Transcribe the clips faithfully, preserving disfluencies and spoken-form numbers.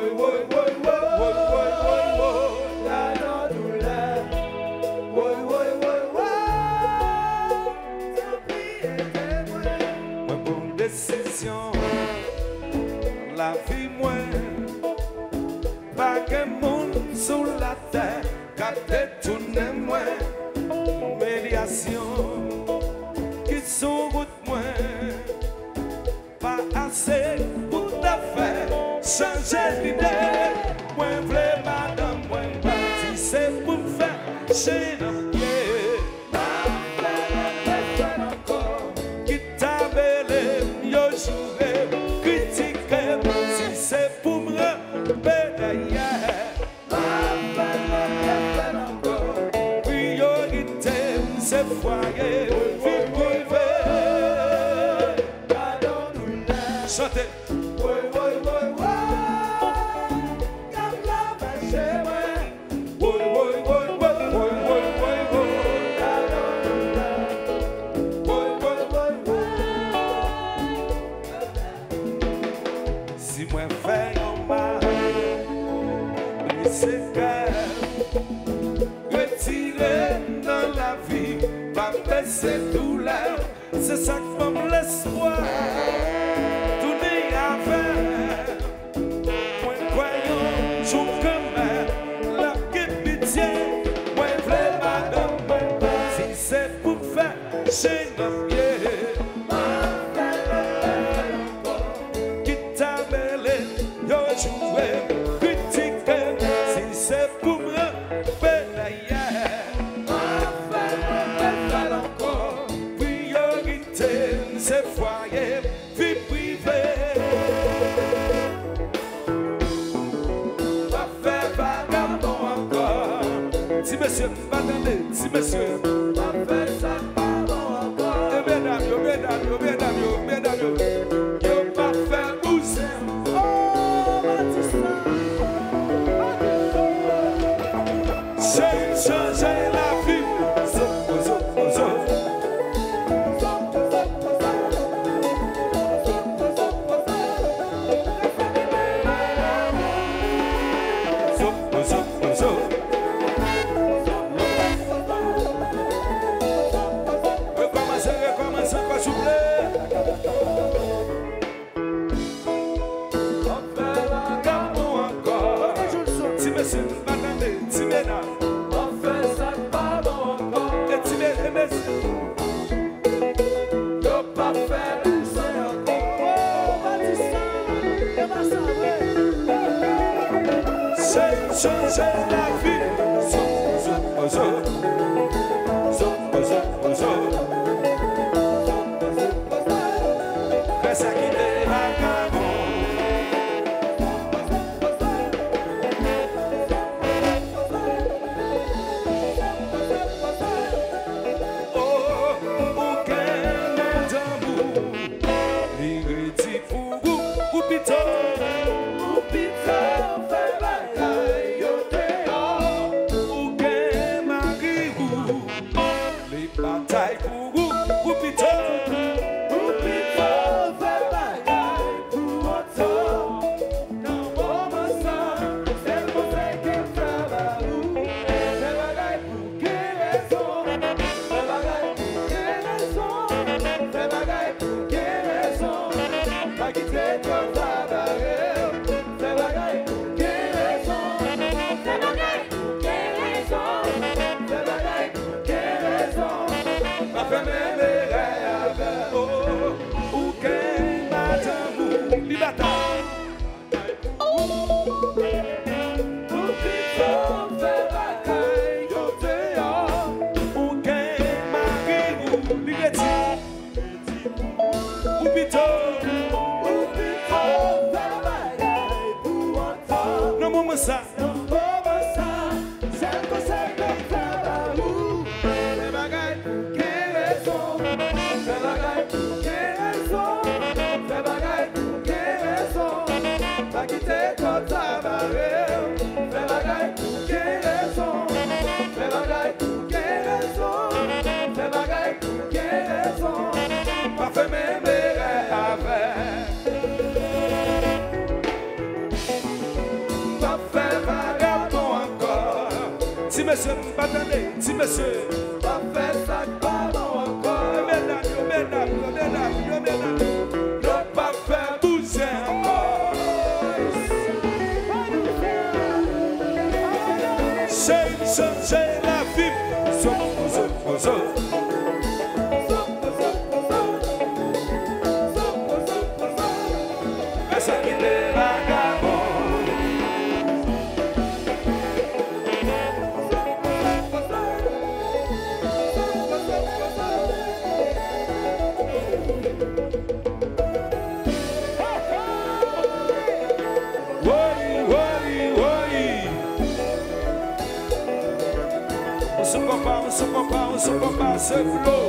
Woy, woy, woy, woy, woy, woy, woy, woy, woy, gad yon doulè. Woy, woy, woy, woy, tanpri ede mwen. Mwen pran desizyon nan lavi mwen. Pa gen moun sou latè k ap detounen mwen. Imilyasyon ki sou wout mwen pa ase pou ta fè chanje lide. Mwen vle madanm mwen pa di se pou m fè chen nan pye. M ap fè l, m ap fè l ankò. Kit ta mele m, yo joure m, kritike m, si se pou m ranpe dèyè. M ap fè l, m ap fè l ankò. Priyorite m se fwaye m, vi prive. Gad yon doulè. Chante. Woy, woy, woy, woy. K ap ravaje mwen. Woy, woy, woy, woy. Gad yon doulè. Woy, woy, woy, woy. Si mwen fè yon mal, blese kè, retire m nan lavi, pa bese doulè, se sa k ban m lespwa. Tounen avè mwen, kwè yon jou kanmenm l ap gen pitye. Mwen vle madanm mwen pa di se pou m fè chen nan pye. Kit ta mele m, yo joure m, kritike m, si se pou m ranpe dèyè. M ap fè l, m ap fè l ankò. Priyorite m se fwaye m, vi prive. M ap fè vagabon ankò. Ti mesye, m pa tande, ti mesye. M ap fè sa k pa bon ankò. E medam yo, medam yo, medam yo, medam yo. Yo pa fè bouzen. Oh, Batista. Cheri m chanje lavi m. Zo, zo, zo. Zo, zo, zo. Rekòmanse, rekòmanse ankò, souple. Gad nou ankò. Ti mesye, m pa tande, ti medam. E ti me-, e mesye. Yo pa fè bouzen ankò. Oh, Batista, e pa sa vre. Cheri m chanje lavi. Zo, zo, zo. Zo, zo, zo. Fè sa kite vagabon. Oh, ou gen madanm ou, li redi pou ou, ou pito, ou pito fè bagay yo deyò. Ou gen mari ou, li batay pou ou, ou pito, ou pito fè bagay pou oto. Nan moman sa, sèl konsèy ke m ka ba ou, fè bagay pou gen rezon. Fè bagay pou gen rezon. Fè bagay pou gen rezon. Pa kite kò sa bare w. Fè bagay pou gen rezon. Fè bagay pou gen rezon. Fè bagay pou gen rezon. Pa fè menm erè avè l. Oh, ou gen madanm ou, li batay. Ou pito fè bagay yo deyò. Ou gen mari ou, li redi. Ou pito. Ou pito fè bagay pou oto. Nan moman sa. Nan moman sa. Sèl konsèy ke m ka ba ou, fè bagay pou gen rezon. Fè bagay pou gen rezon. Fè bagay pou gen rezon. Pa kite kò sa bare w. Fè bagay pou gen rezon. Fè bagay pou gen rezon. Fè bagay pou gen rezon. Pa fè menm erè avè. P ap fè vagabon ankò. Ti mesye, m pa tande, ti mesye. P ap fè sa k pa bon ankò. Yo medam, yo medam, yo medam, yo medam. Yo p ap fè bouzen ankò. Se m chanje lavi m. Zo, zo, zo. Pèsonn ki te vagabon. Woy, woy, woy. Ou sou konpa, ou sou konpa, ou sou konpa, se flow.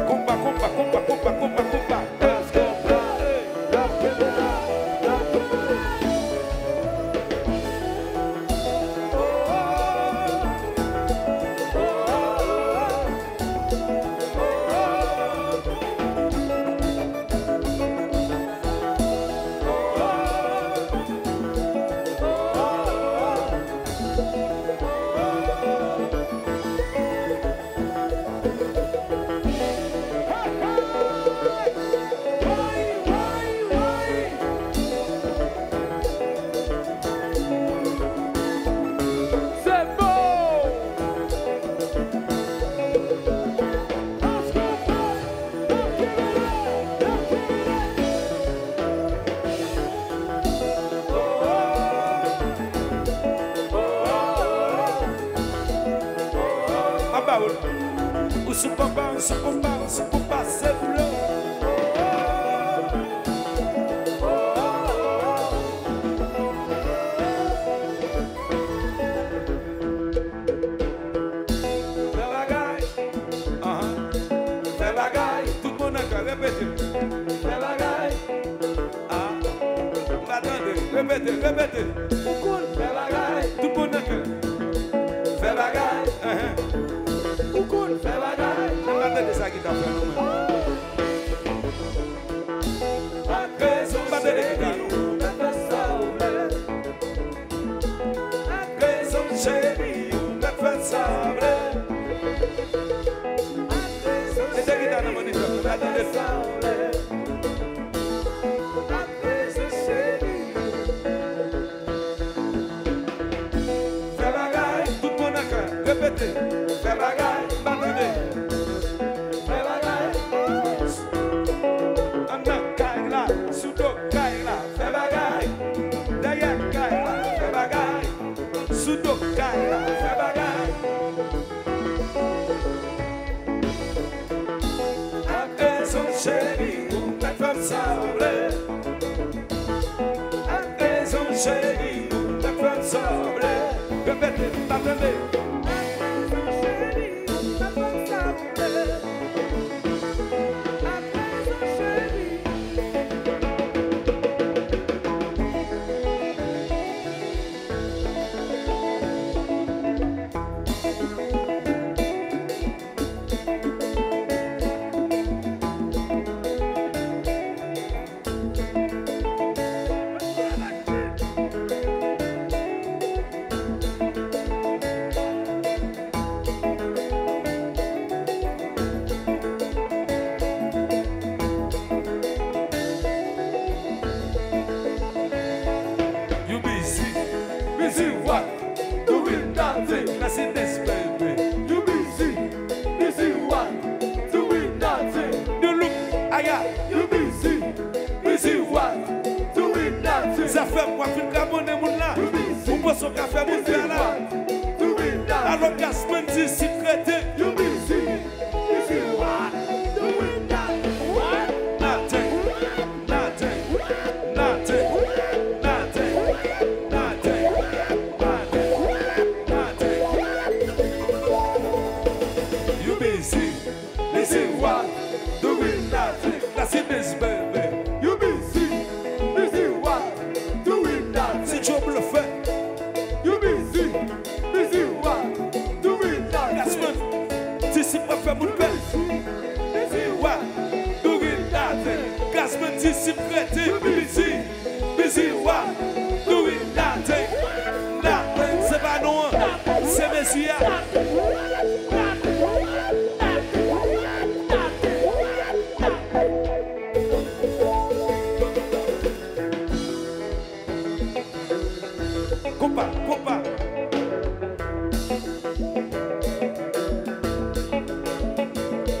Konpa, konpa, konpa, konpa, konpa, konpa. Let's go. Mwen ba ou l. Ou sou konpa, ou sou konpa, ou sou konpa, se flow. Fè bagay. Ahan. Fè bagay. Tout moun nan kè, repete. Fè bagay. Ah. M pa tande. Repete, repete. Ou konn fè bagay. Tout moun nan kè. Fè bagay. Ahan. Ou konn fè bagay. M pa tande sa ki t ap fè nou menm. Ak rezon, m pa tande ki t ap fè nou. Cheri, ou mèt fè sa ou vle. Ak rezon, cheri, ou mèt fè sa w vle. Ak rezon, mete gita nan moniteur, m pa tande. Ak rezon, cheri. Fè bagay, tout moun nan kè, repete. Fè bagay, m pa tande. Fè bagay. Anndan kay la, sou do kay la. Fè bagay. Dèyè kay la, fè bagay. Sou do kay la, fè bagay. Ak rezon, cheri, ou mèt fè m sa w vle. Ak rezon, cheri, ou mèt fè m sa w vle. Repete, m pa tande. Ak rezon, cheri, ou mèt fè m sa w vle. Ak rezon, cheri. You busy, busy what? Doing nothing. That's it, this baby. You busy, busy what? Doing nothing. You look, aya. You busy, busy what? Doing nothing. Zafè w ap fin kabonnen moun la. You busy, ou panse w ka fè moun fè la. Doing nothing. Alò Gaspard di si krete. You busy, busy what? Doing nothing. What? Nothing. Nothing. Nothing. Nothing. Nothing. Nothing. You busy, busy what? Doing nothing. That's it, this baby. You busy, busy what? Doing nothing. Si Joe blofè. You busy, busy what? Doing nothing. That's what Siya. Konpa, konpa.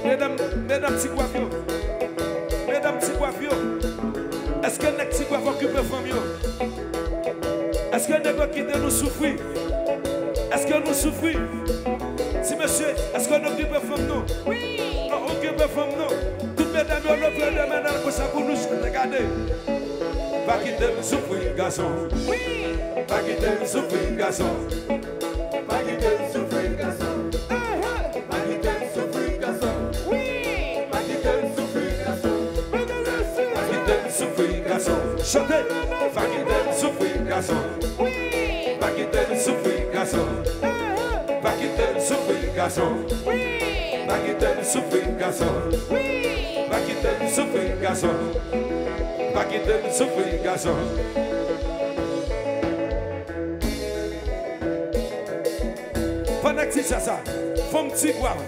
Medam, medam Ti Gwav yo. Medam Ti Gwav yo. Èske nèg Ti Gwav okipe fanm yo? Èske nèg yo kite nou soufri? Èske nou soufri? Ti mesye, èske nou okipe fanm nou? Wi! Nou okipe fanm nou. Tout medam yo leve de men nan konsa pou nou chante, gade. Pa kite m soufri, gason. Wi! Pa kite m soufri, gason. Pa kite m soufri, gason. Pa kite m soufri, gason. Wi! Pa kite m soufri, gason. Pa kite m soufri, gason. Chante. Pa kite m soufri, gason. Wi! Pa kite m soufri, gason. Pa kite m soufri, gason. Wi! Pa kite m soufri, gason. Wi! Pa kite m soufri, gason. Pa kite m soufri, gason. Fò nèg Ti Jazz sa. Fanm Ti Gwav.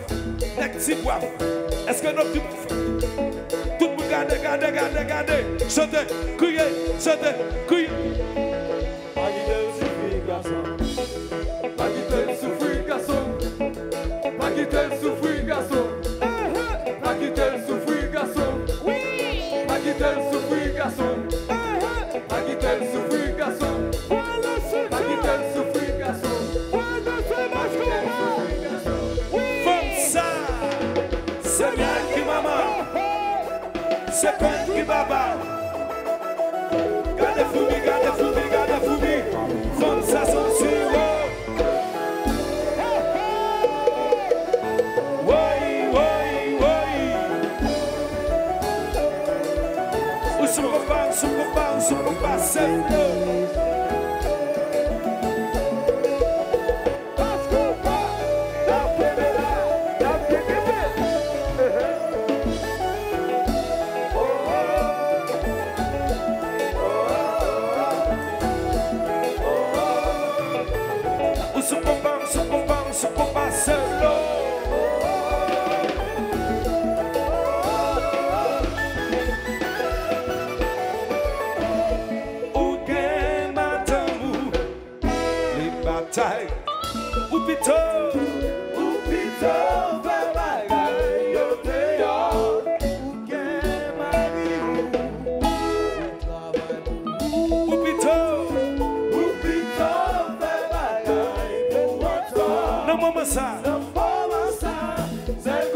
Nèg Ti Gwav. Èske nou okipe fanm? Tout moun gade, gade, gade, gade. Chante, kriye, chante, kriye. Pa kite l soufri, gason. Pa kite l soufri, gason. Pa kite l soufri, gason. Pa kite l soufri, gason. Wi! Pa kite l soufri, gason. Pa kite l soufri, gason. Pa kite l soufri, gason. Pa kite l soufri, gason. Wi! Fanm sa, se mwen ki manman. Se kòn ki papa. Gade foumi, gade foumi, gade foumi. Fanm sa santi wo. Woy, woy, woy. Ou sou konpa, ou sou konpa, ou sou konpa, se yo. Ou sou konpa, ou sou konpa, ou sou konpa, se yo. Ou gen madanm ou, li batay. Ou pito, ou pito fè bagay yo deyò. Ou gen mari ou, ou travay pou ou. Ou pito, ou pito fè bagay pou antò. Nan moman sa, nan moman sa, se